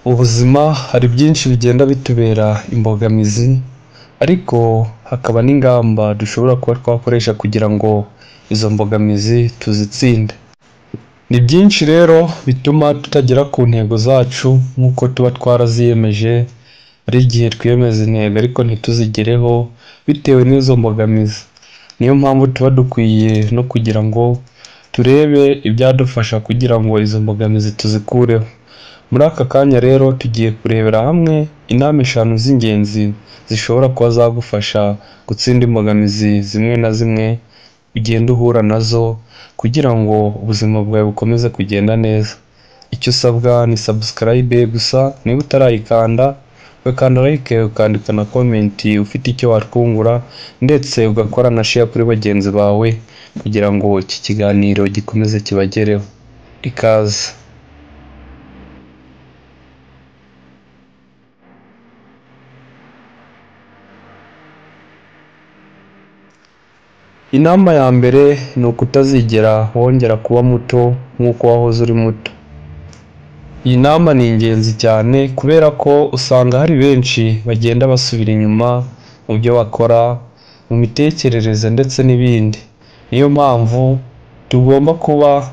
Mu buzima hari byinshi bigenda bitubera imbogamizi, ariko hakaba n'ingamba dushobora kuba twakoresha kugira ngo izo mbogamizi tuzitsinde. Ni byinshi rero bituma tutagera ku ntego zacu nk'uko tuba twaraziyemeje, hari igihe twiyemeza intego ariko ntituzigereho bitewe n'izo mbogamizi. Niyo mpamvu tuba dukwiye no kugira ngo turebe ibyadufasha kugira ngo izo mbogamizi tuzikureho. Muri aka kanya rero tugiye kurebera hamwe inama eshanu z'ingenzi zishobora kuba zagufasha gutsinda imbogamizi zimwe na zimwe ugenda uhura nazo kugira ngo ubuzima bwawe bukomeze kugenda neza. Icyo usabwa ni subscribe gusa niba utarayikanda, ugakanda like, ukandika na comment ufite icyo watwungura ndetse ugakora na share kuri bagenzi bawe kugira ngo iki kiganiro gikomeze kibagereho. Ikaze. Inama ya mbere ni ukutazigera wongera kuba muto nk'uko wahoze uri muto. Iyi nama ni ingenzi cyane kubera ko usanga hari benshi bagenda basubira inyuma mu byo bakora, mu mitekerereze ndetse n'ibindi. Niyo mpamvu tugomba kuba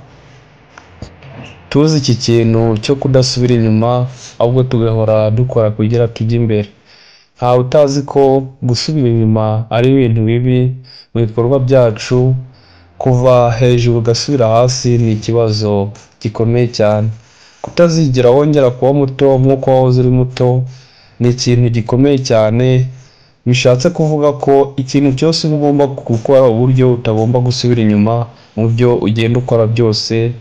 tuzi iki kintu cyo kudasubira inyuma, ahubwo tugahora dukora kugira tujye imbere. Ntawe utazi ko gusubira inyuma ari ibintu bibi mu bikorwa byacu, kuva hejuru ugasubira hasi ni ikibazo gikomeye cyane. Kutazigera wongera kuba muto nk'uko wahoze uri muto ni ikintu gikomeye cyane, bishatse kuvuga ko ikintu cyose uba ugomba gukora uburyo utagomba gusubira inyuma mu byo ugenda ukora byose,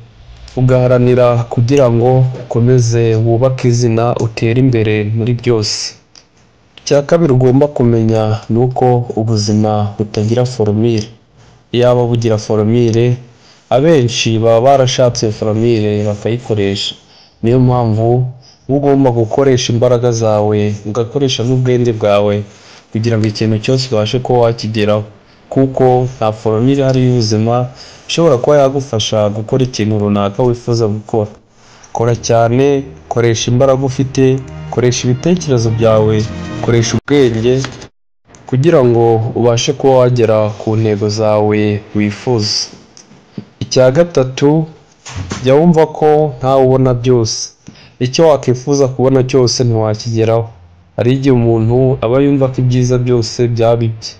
ugaharanira kugira ngo ukomeze wubake izina, utere imbere muri byose. Icya kabiri ugomba kumenya ni uko ubuzima butagira foromire. Iyaba bugira foromire, abenshi baba barashatse iyo foromire bakayikoresha. Niyo mpamvu uba ugomba gukoresha imbaraga zawe, ugakoresha n'ubwenge bwawe kugira ngo ikintu cyose ubashe kuba wakigeraho. Kuko nta foromire ihari y'ubuzima ishobora kuba yagufasha gukora ikintu runaka wifuza gukora. Kora cyane, koresha imbaraga ufite, koresha ibitekerezo byawe, koresha ubwenge kugira ngo ubashe kuba wagera ku ntego zawe wifuza. Icya gatatu, jya wumva ko ntawe ubona byose. Icyo wakwifuza kubona cyose ntiwakigeraho. Hari igihe umuntu aba yumva ko ibyiza byose byaba ibye.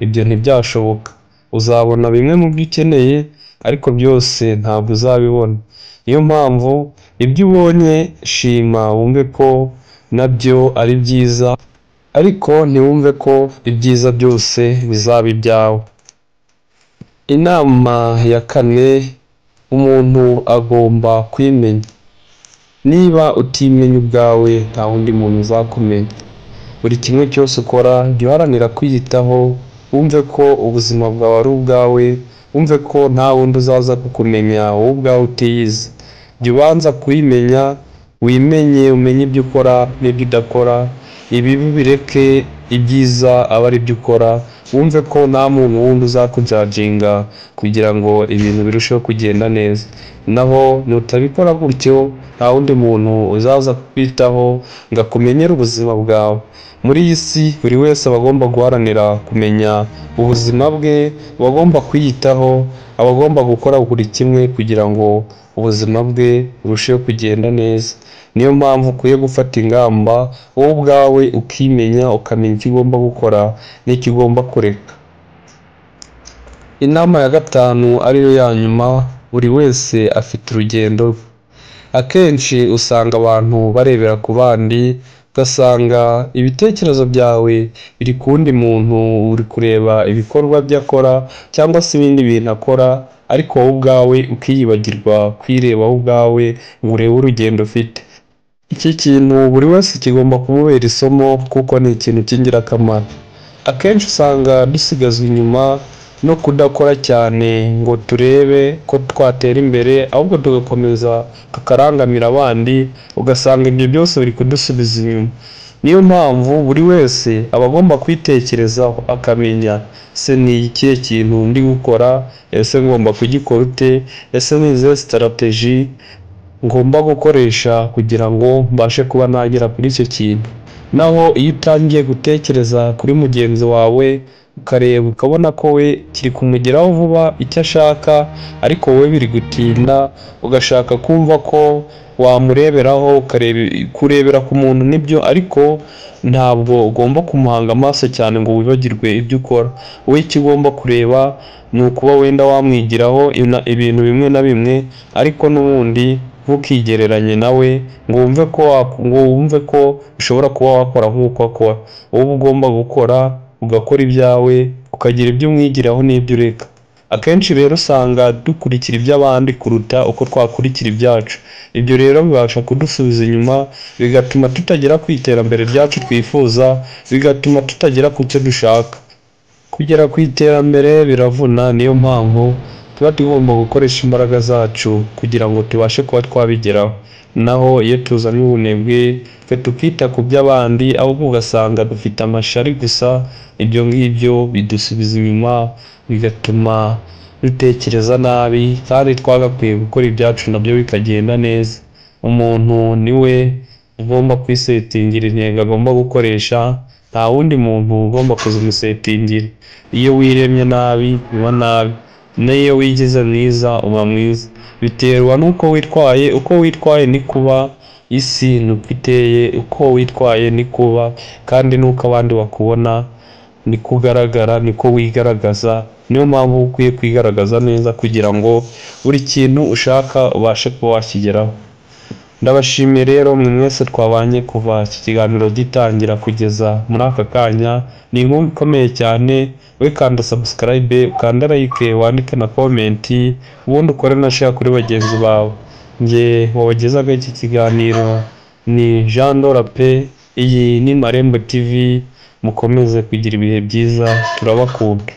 Ibyo ntibyashoboka. Uzabona bimwe mu byo ukeneye ariko byose ntabwo uzabibona. Niyo mpamvu ibyo ubonye shima wumve ko nabyo ari byiza, ariko ntiwumve ko ibyiza byose bizaba ibyawe. Inama ya kane, umuntu agomba kwimenya. Niba utimenya ubwawe nta wundi muntu uzakumenya. Buri kimwe cyose ukora jya uharanira kwiyitaho, wumve ko ubuzima bwawe ari ubwawe, wumve ko nta wundi uzaza kukumenya wowe ubwawe utiyizi. Jya ubanza kwimenya, wimenye umenye ibyo ukora n'ibyo udakora, ibibi ubireke, ibyiza abe ari byo ukora, wumve ko nta muntu wundi uzakujajinga kugira ngo ibintu birusheho kugenda neza. Naho nutabikora gutyo nta wundi muntu uzaza kukwitaho ngo akumenyere ubuzima bwawe. Muri iyi si buri wese aba agomba guharanira kumenya ubuzima bwe, aba agomba kwiyitaho, aba agomba gukora buri kimwe kugira ngo ubuzima bwe burusheho kugenda neza. Niyo mpamvu ukwiye gufata ingamba wowe ubwawe ukimenya, ukamenya icyo ugomba gukora n'icyo ugomba kureka. Inama ya gatanu ariyo ya nyuma, buri wese afite urugendo rwe. Akenshi usanga abantu barebera ku bandi, ugasanga ibitekerezo byawe biri ku wundi muntu, uri kureba ibikorwa bye akora cyangwa se ibindi bintu akora, ariko wowe ubwawe ukiyibagirwa kwireba wowe ubwawe ngo urebe urugendo ufite. Iki kintu buri wese kigomba kumubera isomo kuko ni ikintu cy'ingirakamaro. Akenshi usanga dusigazwa inyuma no kudakora cyane ngo turebe ko twatera imbere, ahubwo tugakomeza tukarangamira abandi, ugasanga ibyo byose biri kudusubiza inyuma. Niyo mpamvu buri wese aba agomba kwitekerezaho akamenya ese ni ikihe kintu ndi gukora, ese ngomba kugikora ute, ese ni izihe sitarateji ngomba gukoresha kugira ngo mbashe kuba nagera kuri icyo kintu. Naho iyo utangiye gutekereza kuri mugenzi wawe, ukareba ukabona ko we kiri kumugeraho vuba icyo ashaka, ariko wowe biri gutinda, ugashaka kumva ko wamureberaho, kurebera ku muntu nibyo, ariko ntabwo ugomba kumuhanga amaso cyane ngo wibagirwe ibyo ukora. Wowe icyo ugomba kureba ni ukuba wenda wamwigiraho ibintu bimwe na bimwe, ariko n'ubundi ntukigereranye nawe ngo wumve ko ushobora kuba wakora nk'uko akora. Wowe ugomba gukora, ugakora ibyawe, ukagira ibyo umwigiraho n'ibyo ureka. Akenshi rero usanga dukurikira iby'abandi kuruta uko twakurikira ibyacu. Ibyo rero bibasha kudusubiza inyuma, bigatuma tutagera ku iterambere ryacu twifuza, bigatuma tutagera ku cyo dushaka. Kugera ku iterambere biravuna, niyo mpamvu tuba tugomba gukoresha imbaraga zacu kugira ngo tubashe kuba twabigeraho. Naho iyo tuzanye ubunebwe, twe tukita ku by'abandi, ahubwo ugasanga dufite amashyari gusa, ibyo ngibyo bidusubiza inyuma, bigatuma dutekereza nabi, kandi twagakwiye gukora ibyacu nabyo bikagenda neza. Umuntu niwe ugomba kwisetingira intego agomba gukoresha, nta wundi muntu ugomba kuzimusetingira. Iyo wiremye nabi uba nabi, n'iyo wigize mwiza uba mwiza. Biterwa n'uko witwaye, uko witwaye ni kuba, isi ni uko iteye, uko witwaye ni kuba, kandi n'uko abandi bakubona niko ugaragara, niko wigaragaza. Niyo mpamvu ukwiye kwigaragaza neza kugira ngo buri kintu ushaka ubashe kuba wakigeraho. Ndabashimiye rero mwe mwese twabanye kuva iki kiganiro gitangira kugeza muri aka kanya, ni inkuru ikomeye cyane, we kanda subscribe, ukanda like, wandike na comment, ubundi ukore na share kuri bagenzi bawe. Njye wabagezaga iki kiganiro ni Jean Dora pe, iyi ni Marembo TV, mukomeze kugira ibihe byiza, turabakunda.